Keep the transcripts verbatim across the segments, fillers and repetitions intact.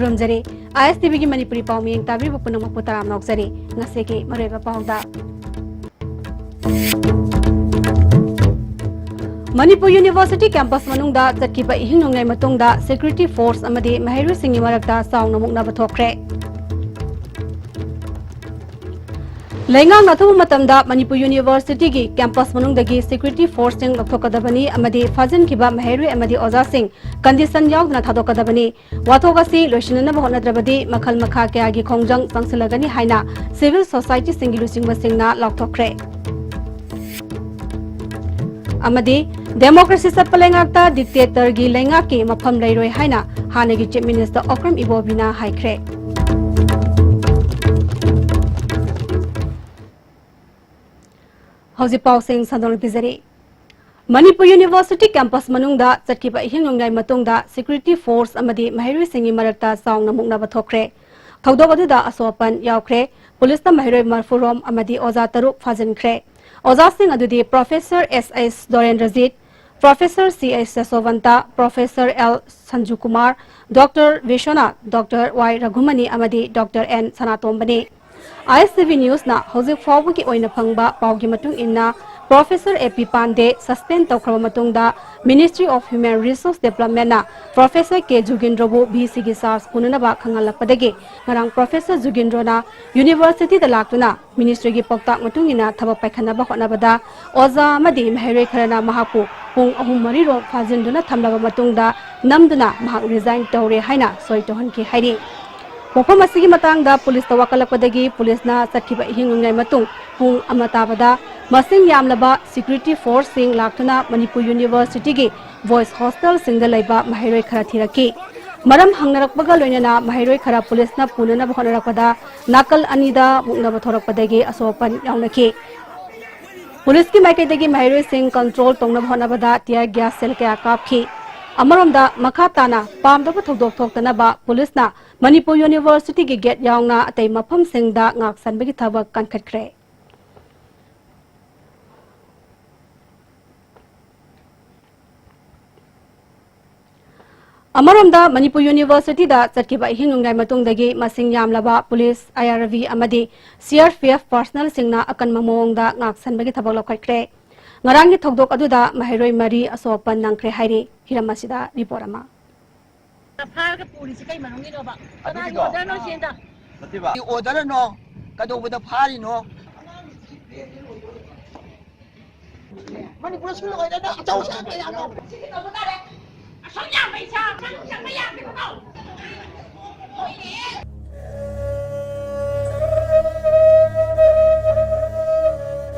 ꯈꯨꯔꯨꯝꯖꯔꯤ꯫ ꯑꯥꯏ S T ꯚꯤꯒꯤ ꯃꯅꯤꯄꯨꯔꯤ ꯄꯥꯎ ꯃꯤꯌꯦꯡ ꯇꯥꯕꯤꯔꯤꯕ ꯄꯨꯝꯅꯃꯛꯄꯨ ꯇꯔꯥꯝꯅ ꯑꯣꯛꯆꯔꯤ꯫ ꯉꯁꯤꯒꯤ ꯃꯔꯨꯑꯣꯏꯕ ꯄꯥꯎꯗ, ꯃꯅꯤꯄꯨꯔ ꯌꯨꯅꯤꯚꯔꯁꯤꯇꯤ ꯀꯦꯝꯄꯁ ꯃꯅꯨꯡꯗ ꯆꯠꯈꯤꯕ ꯏꯍꯤꯡ ꯅꯣꯡꯌꯥꯏ ꯃꯇꯨꯡꯗ ꯁꯦꯀ꯭ꯌꯨꯔꯤꯇꯤ ꯐꯣꯔꯁ ꯑꯃꯗꯤ ꯃꯍꯩꯔꯣꯏꯁꯤꯡꯒꯤ ꯃꯔꯛꯇ ꯆꯥꯎꯅ ꯃꯨꯛꯅꯕ ꯊꯣꯛꯈ꯭ꯔꯦ꯫ ꯂꯩꯉꯥꯛꯅ ꯑꯊꯨꯕ ꯃꯇꯝꯗ ꯃꯅꯤꯄꯨꯔ ꯌꯨꯅꯤꯚꯔꯁꯤꯇꯤꯒꯤ ꯀꯦꯝꯄꯁ ꯃꯅꯨꯡꯗꯒꯤ ꯁꯦꯀ꯭ꯌꯨꯔꯤꯇꯤ ꯐꯣꯔꯁꯁꯤꯡ ꯂꯧꯊꯣꯛꯀꯗꯕꯅꯤ ꯑꯃꯗꯤ ꯐꯥꯖꯤꯟꯈꯤꯕ ꯃꯍꯩꯔꯣꯏ ꯑꯃꯗꯤ ꯑꯣꯖꯥꯁꯤꯡ ꯀꯟꯗꯤꯁꯟ ꯌꯥꯎꯗꯅ ꯊꯥꯗꯣꯛꯀꯗꯕꯅꯤ꯫ ꯋꯥꯊꯣꯛ ꯑꯁꯤ ꯂꯣꯏꯁꯤꯟꯅꯅꯕ ꯍꯣꯠꯅꯗ꯭ꯔꯕꯗꯤ ꯃꯈꯜ ꯃꯈꯥ ꯀꯌꯥꯒꯤ ꯈꯣꯡꯖꯪ ꯆꯪꯁꯤꯜꯂꯒꯅꯤ ꯍꯥꯏꯅ ꯁꯤꯚꯤꯜ ꯁꯣꯁꯥꯏꯇꯤꯁꯤꯡꯒꯤ ꯂꯨꯆꯤꯡꯕꯁꯤꯡꯅ ꯂꯥꯎꯊꯣꯛꯈ꯭ꯔꯦ꯫ ꯑꯃꯗꯤ ꯗꯦꯃꯣꯀ꯭ꯔꯦꯁꯤ ꯆꯠꯄ ꯂꯩꯉꯥꯛꯇ ꯗꯤꯛꯇꯦꯇꯔꯒꯤ ꯂꯩꯉꯥꯛꯀꯤ ꯃꯐꯝ ꯂꯩꯔꯣꯏ ꯍꯥꯏꯅ ꯍꯥꯟꯅꯒꯤ ꯆꯤꯐ ꯃꯤꯅꯤꯁꯇꯔ ꯑꯣꯀ꯭ꯔꯝ ꯏꯕꯣꯕꯤꯅ ꯍꯥꯏꯈ꯭ꯔꯦ꯫ ꯍꯧꯖꯤꯛ ꯄꯥꯎꯁꯤꯡ ꯁꯟꯗꯣꯛꯅ ꯄꯤꯖꯔꯤ꯫ ꯃꯅꯤꯄꯨꯔ ꯌꯨꯅꯤꯚꯔꯁꯤꯇꯤ ꯀꯦꯝꯄꯁ ꯃꯅꯨꯡꯗ ꯆꯠꯈꯤꯕ ꯏꯍꯤꯡ ꯅꯣꯡꯌꯥꯏ ꯃꯇꯨꯡꯗ ꯁꯦꯀ꯭ꯌꯨꯔꯤꯇꯤ ꯐꯣꯔꯁ ꯑꯃꯗꯤ ꯃꯍꯩꯔꯣꯏꯁꯤꯡꯒꯤ ꯃꯔꯛꯇ ꯆꯥꯎꯅ ꯃꯨꯛꯅꯕ ꯊꯣꯛꯈ꯭ꯔꯦ꯫ ꯊꯧꯗꯣꯛ ꯑꯗꯨꯗ ꯑꯁꯣꯛ ꯑꯄꯟ ꯌꯥꯎꯈ꯭ꯔꯦ꯫ ꯄꯨꯂꯤꯁꯅ ꯃꯍꯩꯔꯣꯏ ꯃꯔꯐꯨꯔꯣꯝ ꯑꯃꯗꯤ ꯑꯣꯖꯥ ꯇꯔꯨꯛ ꯐꯥꯖꯤꯟꯈ꯭ꯔꯦ꯫ ꯑꯣꯖꯥꯁꯤꯡ ꯑꯗꯨꯗꯤ ꯄ꯭ꯔꯣꯐꯦꯁꯔ ꯑꯦꯁ ꯑꯦꯁ Dorendrajit, professor C S Yashobanta, professor L Sanjukumar, doctor Biswanath, doctor Y Raghumani ꯑꯃꯗꯤ ꯗꯣꯛꯇꯔ ꯑꯦꯟ ꯁꯅꯥꯇꯣꯝꯕꯅꯤ꯫ ꯑꯥꯏ ꯑꯦꯁ ꯇꯤ ꯚꯤ ꯅ꯭ꯌꯨꯁꯅ ꯍꯧꯖꯤꯛ ꯐꯥꯎꯕꯒꯤ ꯑꯣꯏꯅ ꯐꯪꯕ ꯄꯥꯎꯒꯤ ꯃꯇꯨꯡ ꯏꯟꯅ, ꯄ꯭ꯔꯣꯐꯦꯁꯔ ꯑꯦ ꯄꯤ ꯄꯥꯟꯗꯦ ꯁꯁꯄꯦꯟ ꯇꯧꯈ꯭ꯔꯕ ꯃꯇꯨꯡꯗ, ꯃꯤꯅꯤꯁꯇ꯭ꯔꯤ ꯑꯣꯐ ꯍ꯭ꯌꯨꯃꯦꯟ ꯔꯤꯁꯣꯔꯁ ꯗꯦꯕꯂꯞꯃꯦꯟꯅ ꯄ꯭ꯔꯣꯐꯦꯁꯔ ꯀꯦ ꯖꯨꯒꯤꯟꯗ꯭ꯔꯣꯕꯨ ꯚꯤ ꯁꯤꯒꯤ ꯆꯥꯔꯖ ꯄꯨꯅꯅꯕ ꯈꯪꯍꯜꯂꯛꯄꯗꯒꯤ, ꯉꯔꯥꯡ ꯄ꯭ꯔꯣꯐꯦꯁꯔ ꯖꯨꯒꯤꯟꯗ꯭ꯔꯣꯅ ꯌꯨꯅꯤꯚꯔꯁꯤꯇꯤꯗ ꯂꯥꯛꯇꯨꯅ ꯃꯤꯅꯤꯁꯇ꯭ꯔꯤꯒꯤ ꯄꯥꯎꯇꯥꯛ ꯃꯇꯨꯡ ꯏꯟꯅ ꯊꯕꯛ ꯄꯥꯏꯈꯠꯅꯕ ꯍꯣꯠꯅꯕꯗ, ꯑꯣꯖꯥ ꯑꯃꯗꯤ ꯃꯍꯩꯔꯣꯏ ꯈꯔꯅ ꯃꯍꯥꯛꯄꯨ ꯄꯨꯡ ꯑꯍꯨꯝ ꯃꯔꯤꯔꯣꯝ ꯐꯥꯖꯤꯟꯗꯨꯅ ꯊꯝꯂꯕ ꯃꯇꯨꯡꯗ, ꯅꯝꯗꯨꯅ ꯃꯍꯥꯛ ꯔꯤꯖꯥꯏꯟ ꯇꯧꯔꯦ ꯍꯥꯏꯅ ꯁꯣꯏ ꯇꯧꯍꯟꯈꯤ ꯍꯥꯏꯔꯤ꯫ ꯋꯥꯐꯝ ꯑꯁꯤꯒꯤ ꯃꯇꯥꯡꯗ ꯄꯨꯂꯤꯁꯇ ꯋꯥꯀꯠꯂꯛꯄꯗꯒꯤ ꯄꯨꯂꯤꯁꯅ ꯆꯠꯈꯤꯕ ꯏꯍꯤꯡ ꯅꯣꯡꯌꯥꯏ ꯃꯇꯨꯡ ꯄꯨꯡ ꯑꯃ ꯇꯥꯕꯗ ꯃꯁꯤꯡ ꯌꯥꯝꯂꯕ ꯁꯦꯀ꯭ꯌꯨꯔꯤꯇꯤ ꯐꯣꯔꯁꯁꯤꯡ ꯂꯥꯛꯇꯨꯅ ꯃꯅꯤꯄꯨꯔ ꯌꯨꯅꯤꯚꯔꯁꯤꯇꯤꯒꯤ ꯕꯣꯏꯁ ꯍꯣꯁꯇꯦꯜꯁꯤꯡꯗ ꯂꯩꯕ ꯃꯍꯩꯔꯣꯏ ꯈꯔ ꯊꯤꯔꯛꯈꯤ꯫ ꯃꯔꯝ ꯍꯪꯅꯔꯛꯄꯒ ꯂꯣꯏꯅꯅ ꯃꯍꯩꯔꯣꯏ ꯈꯔ ꯄꯨꯂꯤꯁꯅ ꯄꯨꯅꯅꯕ ꯍꯣꯠꯅꯔꯛꯄꯗ ꯅꯥꯀꯜ ꯑꯅꯤꯗ ꯃꯨꯛꯅꯕ ꯊꯣꯔꯛꯄꯗꯒꯤ ꯑꯁꯣꯛ ꯑꯄꯟ ꯌꯥꯎꯅꯈꯤ꯫ ꯄꯨꯂꯤꯁꯀꯤ ꯃꯥꯏꯀꯩꯗꯒꯤ ꯃꯍꯩꯔꯣꯏꯁꯤꯡ ꯀꯟꯇ꯭ꯔꯣꯜ ꯇꯧꯅꯕ ꯍꯣꯠꯅꯕꯗ ꯇꯤꯌꯔ ꯒ꯭ꯌꯥꯁ ꯁꯦꯜ ꯀꯌꯥ ꯀꯥꯞꯈꯤ꯫ ꯑꯃꯔꯣꯝꯗ, ꯃꯈꯥ ꯇꯥꯅ ꯄꯥꯝꯗꯕ ꯊꯧꯗꯣꯛ ꯊꯣꯛꯇꯅꯕ ꯄꯨꯂꯤꯁꯅ ꯃꯅꯤꯄꯨꯔ ꯌꯨꯅꯤꯚꯔꯁꯤꯇꯤꯒꯤ ꯒꯦꯠ ꯌꯥꯎꯅ ꯑꯇꯩ ꯃꯐꯝꯁꯤꯡꯗ ꯉꯥꯛ ꯁꯦꯟꯕꯒꯤ ꯊꯕꯛ ꯀꯟꯈꯠꯈ꯭ꯔꯦ꯫ ꯑꯃꯔꯣꯝꯗ, ꯃꯅꯤꯄꯨꯔ ꯌꯨꯅꯤꯚꯔꯁꯤꯇꯤꯗ ꯆꯠꯈꯤꯕ ꯑꯍꯤꯡ ꯅꯣꯡꯌꯥꯏ ꯃꯇꯨꯡꯗꯒꯤ ꯃꯁꯤꯡ ꯌꯥꯝꯂꯕ ꯄꯨꯂꯤꯁ, ꯑꯥꯏ ꯑꯥꯔ ꯕꯤ ꯑꯃꯗꯤ ꯁꯤ ꯑꯥꯔ ꯄꯤ ꯑꯦꯐ ꯄꯥꯔꯁꯅꯦꯜꯁꯤꯡꯅ ꯑꯀꯟꯕ ꯃꯑꯣꯡꯗ ꯉꯥꯛꯁꯟꯕꯒꯤ ꯊꯕꯛ ꯂꯧꯈꯠꯈ꯭ꯔꯦ꯫ ꯉꯔꯥꯡꯒꯤ ꯊꯧꯗꯣꯛ ꯑꯗꯨꯗ ꯃꯍꯩꯔꯣꯏ ꯃꯔꯤ ꯑꯁꯣꯛ ꯑꯄꯟ ꯅꯪꯈ꯭ꯔꯦ ꯍꯥꯏꯔꯤ꯫ ꯍꯤꯔꯝ ꯑꯁꯤꯗ ꯔꯤꯄꯣꯔꯠ ꯑꯃ꯫ ꯐꯥꯔꯒ ꯄꯨꯔꯤꯁꯤ ꯀꯩ ꯃꯔꯝꯒꯤꯅꯣꯕ? ꯀꯅꯥꯒꯤ ꯑꯗꯨꯒꯤꯗꯣ ꯑꯣꯔꯗꯔꯅꯣ ꯁꯤꯗ? ꯅꯠꯇꯦꯕ꯫ ꯀꯔꯤ ꯑꯣꯔꯗꯔꯅꯣ? ꯀꯩꯗꯧꯕꯗ ꯐꯥꯔꯤꯅꯣ? ꯃꯅꯤꯄꯨꯔ ꯁ꯭ꯀꯨꯜ ꯑꯣꯏꯔꯦꯅ ꯑꯆꯧ ꯑꯁꯥꯡ ꯃꯌꯥꯝꯅ꯫ ꯑꯁꯨꯛ ꯌꯥꯝꯕ ꯏꯆꯥ ꯑꯃ ꯆꯪꯕ ꯌꯥꯗꯦꯕꯀꯣ꯫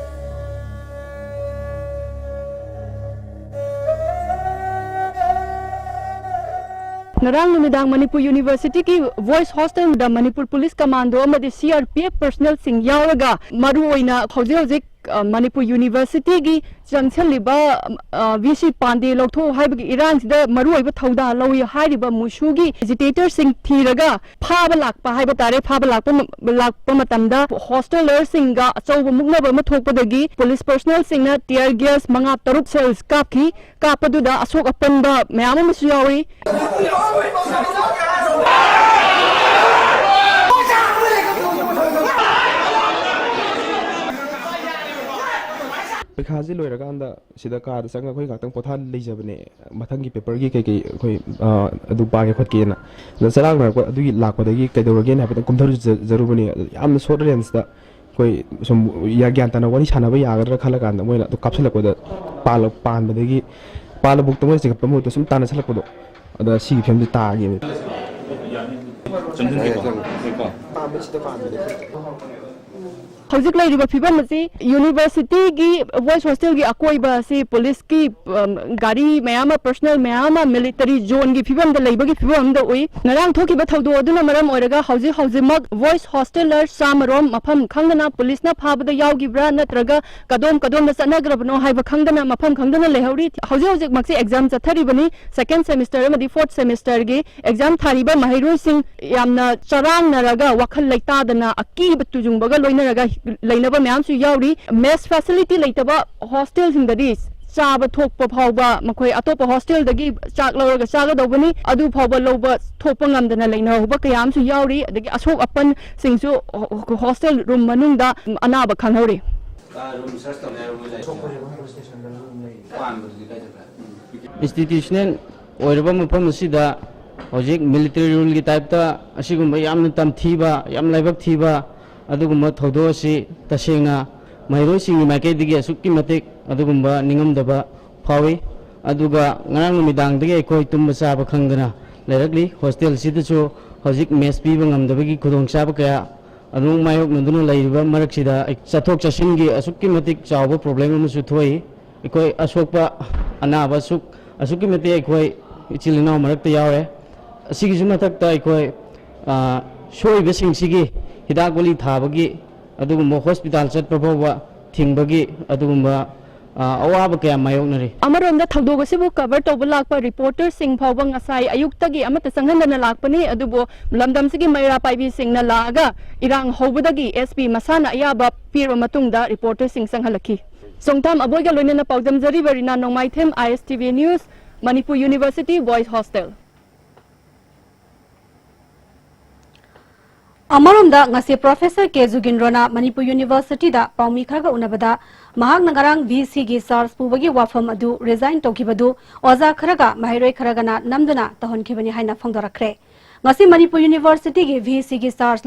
ꯉꯔꯥꯡ ꯅꯨꯃꯤꯗꯥꯡ ꯃꯅꯤꯄꯨꯔ ꯌꯨꯅꯤꯚꯔꯁꯤꯇꯤꯒꯤ ꯕꯣꯏꯁ ꯍꯣꯁꯇꯦꯜꯗ ꯃꯅꯤꯄꯨꯔ ꯄꯨꯂꯤꯁ ꯀꯃꯥꯟꯗꯣ ꯑꯃꯗꯤ ꯁꯤ ꯑꯥꯔ ꯄꯤ ꯑꯦꯐ ꯄꯔꯁꯅꯦꯜꯁꯤꯡ ꯌꯥꯎꯔꯒ ꯃꯔꯨꯑꯣꯏꯅ ꯍꯧꯖꯤꯛ ꯍꯧꯖꯤꯛ, ꯑ, ꯃꯅꯤꯄꯨꯔ ꯌꯨꯅꯤꯚꯔꯁꯤꯇꯤꯒꯤ ꯆꯪꯁꯤꯜꯂꯤꯕ, ꯑ, ꯚꯤ ꯁꯤ ꯄꯥꯟꯗꯦ ꯂꯧꯊꯣꯛꯎ ꯍꯥꯏꯕꯒꯤ ꯏꯔꯥꯡꯁꯤꯗ ꯃꯔꯨꯑꯣꯏꯕ ꯊꯧꯗꯥꯡ ꯂꯧꯏ ꯍꯥꯏꯔꯤꯕ ꯃꯨꯁꯨꯒꯤ ꯑꯦꯖꯤꯇꯦꯇꯔꯁꯤꯡ ꯊꯤꯔꯒ ꯐꯥꯕ ꯂꯥꯛꯄ ꯍꯥꯏꯕ ꯇꯥꯔꯦ꯫ ꯐꯥꯕ ꯂꯥꯛꯄ ꯃ-, ꯂꯥꯛꯄ ꯃꯇꯝꯗ ꯍꯣꯁꯇꯦꯂꯔꯁꯤꯡꯒ ꯑꯆꯧꯕ ꯃꯨꯛꯅꯕ ꯑꯃ ꯊꯣꯛꯄꯗꯒꯤ ꯄꯨꯂꯤꯁ ꯄꯔꯁꯅꯦꯜꯁꯤꯡꯅ ꯇꯤꯌꯔ ꯒ꯭ꯌꯥꯁ ꯃꯉꯥ ꯇꯔꯨꯛ ꯁꯦꯜꯁ ꯀꯥꯞꯈꯤ꯫ ꯀꯥꯞꯄꯗꯨꯗ ꯑꯁꯣꯛ ꯑꯄꯟꯕ ꯃꯌꯥꯝ ꯑꯃꯁꯨ ꯌꯥꯎꯏ꯫ ꯄꯩꯈꯥꯁꯤ ꯂꯣꯏꯔꯀꯥꯟꯗ ꯁꯤꯗ ꯀꯥꯗ ꯆꯪꯉꯒ ꯑꯩꯈꯣꯏ ꯉꯥꯛꯇꯪ ꯄꯣꯊꯥ ꯂꯩꯖꯕꯅꯦ꯫ ꯃꯊꯪꯒꯤ ꯄꯦꯄꯔꯒꯤ ꯀꯩꯀꯩ ꯑꯩꯈꯣꯏ, ꯑ, ꯑꯗꯨ ꯄꯥꯒꯦ ꯈꯣꯠꯀꯦꯅ꯫ ꯑꯗ ꯆꯔꯥꯡꯅꯔꯛꯄ ꯑꯗꯨꯒꯤ ꯂꯥꯛꯄꯗꯒꯤ ꯀꯩꯗꯧꯔꯒꯦꯅ ꯍꯥꯏꯐꯦꯠꯇꯪ ꯀꯨꯝꯊꯔꯨꯖꯔꯨꯕꯅꯦ꯫ ꯑꯗ ꯌꯥꯝꯅ ꯁꯣꯔꯠ ꯔꯦꯟꯖꯇ ꯑꯩꯈꯣꯏ ꯁꯨꯝ ꯌꯥ-, ꯒ꯭ꯌꯥꯟ ꯇꯥꯅ ꯋꯥꯔꯤ ꯁꯥꯟꯅꯕ ꯌꯥꯒꯗ꯭ꯔꯥ ꯈꯜꯂꯀꯥꯟꯗ ꯃꯣꯏꯅ ꯑꯗꯨ ꯀꯥꯞꯁꯤꯜꯂꯛꯄꯗ ꯄꯥꯜꯂ-, ꯄꯥꯟꯕꯗꯒꯤ ꯄꯥꯜꯂꯕꯨꯛꯇ ꯃꯣꯏꯅ ꯆꯤꯡꯈꯠꯄ ꯃꯍꯨꯠꯇ ꯁꯨꯝ ꯇꯥꯟꯅꯁꯤꯜꯂꯛꯄꯗꯣ꯫ ꯑꯗ ꯁꯤꯒꯤ ꯐꯤꯕꯝꯁꯤ ꯇꯥꯒꯦꯅ꯫ ꯆꯪꯁꯤꯟꯁꯤꯀꯣ꯫ ꯄꯥꯝꯃꯦ, ꯁꯤꯗ ꯄꯥꯝꯃꯦ꯫ ꯍꯧꯖꯤꯛ ꯂꯩꯔꯤꯕ ꯐꯤꯕꯝ ꯑꯁꯤ ꯌꯨꯅꯤꯚꯔꯁꯤꯇꯤꯒꯤ ꯕꯣꯏꯁ ꯍꯣꯁꯇꯦꯜꯒꯤ ꯑꯀꯣꯏꯕ ꯑꯁꯤ ꯄꯨꯂꯤꯁꯀꯤ, ꯑꯝ, ꯒꯥꯔꯤ ꯃꯌꯥꯝ ꯑꯃ, ꯄꯔꯁꯅꯦꯜ ꯃꯌꯥꯝ ꯑꯃ, ꯃꯤꯂꯤꯇꯔꯤ ꯖꯣꯟꯒꯤ ꯐꯤꯕꯝꯗ ꯂꯩꯕꯒꯤ ꯐꯤꯕꯝ ꯑꯃꯗ ꯎꯏ꯫ ꯉꯔꯥꯡ ꯊꯣꯛꯈꯤꯕ ꯊꯧꯗꯣꯛ ꯑꯗꯨꯅ ꯃꯔꯝ ꯑꯣꯏꯔꯒ ꯍꯧꯖꯤꯛ ꯍꯧꯖꯤꯛꯃꯛ ꯕꯣꯏꯁ ꯍꯣꯁꯇꯦꯂꯔ ꯆꯥꯃꯔꯣꯝ ꯃꯐꯝ ꯈꯪꯗꯅ ꯄꯨꯂꯤꯁꯅ ꯐꯥꯕꯗ ꯌꯥꯎꯈꯤꯕ꯭ꯔꯥ ꯅꯠꯇ꯭ꯔꯒ ꯀꯗꯣꯝ ꯀꯗꯣꯝꯗ ꯆꯠꯅꯈ꯭ꯔꯕꯅꯣ ꯍꯥꯏꯕ ꯈꯪꯗꯅ ꯃꯐꯝ ꯈꯪꯗꯅ ꯂꯩꯍꯧꯔꯤ꯫ ꯍꯧꯖꯤꯛ ꯍꯧꯖꯤꯛꯃꯛꯁꯦ ꯑꯦꯛꯖꯥꯝ ꯆꯠꯊꯔꯤꯕꯅꯤ꯫ ꯁꯦꯀꯦꯟ ꯁꯦꯃꯤꯁꯇꯔ ꯑꯃꯗꯤ ꯐꯣꯔꯠ ꯁꯦꯃꯤꯁꯇꯔꯒꯤ ꯑꯦꯛꯖꯥꯝ ꯊꯥꯔꯤꯕ ꯃꯍꯩꯔꯣꯏꯁꯤꯡ ꯌꯥꯝꯅ ꯆꯔꯥꯡꯅꯔꯒ ꯋꯥꯈꯜ ꯂꯩꯇꯥꯗꯅ ꯑꯀꯤꯕ ꯇꯨꯖꯨꯡꯕꯒ ꯂꯣꯏꯅꯔꯒ ꯂꯩꯅꯕ ꯃꯌꯥꯝꯁꯨ ꯌꯥꯎꯔꯤ꯫ ꯃꯦꯁ ꯐꯦꯁꯤꯂꯤꯇꯤ ꯂꯩꯇꯕ ꯍꯣꯁꯇꯦꯜꯁꯤꯡꯗꯗꯤ ꯆꯥꯕ ꯊꯣꯛꯄ ꯐꯥꯎꯕ ꯃꯈꯣꯏ ꯑꯇꯣꯞꯄ ꯍꯣꯁꯇꯦꯜꯗꯒꯤ ꯆꯥꯛ ꯂꯧꯔꯒ ꯆꯥꯒꯗꯧꯕꯅꯤ, ꯑꯗꯨ ꯐꯥꯎꯕ ꯂꯧꯕ ꯊꯣꯛꯄ ꯉꯝꯗꯅ ꯂꯩꯅꯍꯧꯕ ꯀꯌꯥ ꯑꯃꯁꯨ ꯌꯥꯎꯔꯤ꯫ ꯑꯗꯒꯤ ꯑꯁꯣꯛ ꯑꯄꯟꯁꯤꯡꯁꯨ ꯍꯣ-, ꯍꯣꯁꯇꯦꯜ ꯔꯨꯝ ꯃꯅꯨꯡꯗ ꯑꯅꯥꯕ ꯈꯪꯍꯧꯔꯤ꯫ ꯏꯟꯁꯇꯤꯇ꯭ꯌꯨꯁꯅꯦꯜ ꯑꯣꯏꯔꯕ ꯃꯐꯝ ꯑꯁꯤꯗ ꯍꯧꯖꯤꯛ ꯃꯤꯂꯤꯇꯔꯤ ꯔꯨꯜꯒꯤ ꯇꯥꯏꯞꯇ ꯑꯁꯤꯒꯨꯝꯕ ꯌꯥꯝꯅ ꯇꯝꯊꯤꯕ, ꯌꯥꯝ ꯂꯥꯏꯕꯛ ꯊꯤꯕ ꯑꯗꯨꯒꯨꯝꯕ ꯊꯧꯗꯣꯛ ꯑꯁꯤ ꯇꯁꯦꯡꯅ ꯃꯍꯩꯔꯣꯏꯁꯤꯡꯒꯤ ꯃꯥꯏꯀꯩꯗꯒꯤ ꯑꯁꯨꯛꯀꯤ ꯃꯇꯤꯛ ꯑꯗꯨꯒꯨꯝꯕ ꯅꯤꯡꯉꯝꯗꯕ ꯐꯥꯎꯏ꯫ ꯑꯗꯨꯒ ꯉꯔꯥꯡ ꯅꯨꯃꯤꯗꯥꯡꯗꯒꯤ ꯑꯩꯈꯣꯏ ꯇꯨꯝꯕ ꯆꯥꯕ ꯈꯪꯗꯅ ꯂꯩꯔꯛꯂꯤ꯫ ꯍꯣꯁꯇꯦꯜꯁꯤꯗꯁꯨ ꯍꯧꯖꯤꯛ ꯃꯦꯁ ꯄꯤꯕ ꯉꯝꯗꯕꯒꯤ ꯈꯨꯗꯣꯡꯆꯥꯕ ꯀꯌꯥ ꯑꯗꯨꯝ ꯃꯥꯌꯣꯛꯅꯗꯨꯅ ꯂꯩꯔꯤꯕ ꯃꯔꯛꯁꯤꯗ ꯑꯩ-, ꯆꯠꯊꯣꯛ ꯆꯠꯁꯤꯟꯒꯤ ꯑꯁꯨꯛꯀꯤ ꯃꯇꯤꯛ ꯆꯥꯎꯕ ꯄ꯭ꯔꯣꯕ꯭ꯂꯦꯝ ꯑꯃꯁꯨ ꯊꯣꯛꯏ꯫ ꯑꯩꯈꯣꯏ ꯑꯁꯣꯛꯄ ꯑꯅꯥꯕ ꯑꯁꯨꯛ, ꯑꯁꯨꯛꯀꯤ ꯃꯇꯤꯛ ꯑꯩꯈꯣꯏ ꯏꯆꯤꯜ ꯏꯅꯥꯎ ꯃꯔꯛꯇ ꯌꯥꯎꯔꯦ꯫ ꯑꯁꯤꯒꯤꯁꯨ ꯃꯊꯛꯇ ꯑꯩꯈꯣꯏ, ꯑ, ꯁꯣꯛꯏꯕꯁꯤꯡꯁꯤꯒꯤ ꯍꯤꯗꯥꯛ ꯒꯨꯂꯤ ꯊꯥꯕꯒꯤ ꯑꯗꯨꯒꯨꯝꯕ ꯍꯣꯁꯄꯤꯇꯥꯜ ꯆꯠꯄ ꯐꯥꯎꯕ ꯊꯤꯡꯕꯒꯤ ꯑꯗꯨꯒꯨꯝꯕ, ꯑ, ꯑꯋꯥꯕ ꯀꯌꯥ ꯃꯥꯌꯣꯛꯅꯔꯤ꯫ ꯑꯃꯔꯣꯝꯗ ꯊꯧꯗꯣꯛ ꯑꯁꯤꯕꯨ ꯀꯚꯔ ꯇꯧꯕ ꯂꯥꯛꯄ ꯔꯤꯄꯣꯔꯇꯔꯁꯤꯡ ꯐꯥꯎꯕ ꯉꯁꯥꯏ ꯑꯌꯨꯛꯇꯒꯤ ꯑꯃꯠꯇ ꯆꯪꯍꯟꯗꯅ ꯂꯥꯛꯄꯅꯤ꯫ ꯑꯗꯨꯕꯨ ꯂꯝꯗꯝꯁꯤꯒꯤ ꯃꯩꯔꯥ ꯄꯥꯏꯕꯤꯁꯤꯡꯅ ꯂꯥꯛꯑꯒ ꯏꯔꯥꯡ ꯍꯧꯕꯗꯒꯤ ꯑꯦꯁ ꯄꯤ ꯃꯁꯥꯅ ꯑꯌꯥꯕ ꯄꯤꯔꯕ ꯃꯇꯨꯡꯗ ꯔꯤꯄꯣꯔꯇꯔꯁꯤꯡ ꯆꯪꯍꯜꯂꯛꯈꯤ꯫ ꯆꯣꯡꯊꯥꯝ ꯑꯕꯣꯏꯒ ꯂꯣꯏꯅꯅ ꯄꯥꯎꯗꯝꯖꯔꯤꯕ Rina Nongmaithem, I S T V news, Manipur university boys hostel. ꯑꯃꯔꯣꯝꯗ ꯉꯁꯤ ꯄ꯭ꯔꯣꯐꯦꯁꯔ ꯀꯦ ꯖꯨꯒꯤꯟꯗ꯭ꯔꯣꯅ ꯃꯅꯤꯄꯨꯔ ꯌꯨꯅꯤꯚꯔꯁꯤꯇꯤꯗ ꯄꯥꯎꯃꯤ ꯈꯔꯒ ꯎꯅꯕꯗ ꯃꯍꯥꯛꯅ ꯉꯔꯥꯡ ꯚꯤ ꯁꯤꯒꯤ ꯆꯥꯔꯖ ꯄꯨꯕꯒꯤ ꯋꯥꯐꯝ ꯑꯗꯨ ꯔꯤꯖꯥꯏꯟ ꯇꯧꯈꯤꯕꯗꯨ ꯑꯣꯖꯥ ꯈꯔꯒ ꯃꯍꯩꯔꯣꯏ ꯈꯔꯒꯅ ꯅꯝꯗꯨꯅ ꯇꯧꯍꯟꯈꯤꯕꯅꯤ ꯍꯥꯏꯅ ꯐꯣꯡꯗꯣꯔꯛꯈ꯭ꯔꯦ꯫ ꯉꯁꯤ ꯃꯅꯤꯄꯨꯔ ꯌꯨꯅꯤꯚꯔꯁꯤꯇꯤꯒꯤ ꯚꯤ ꯁꯤꯒꯤ ꯆꯥꯔꯖ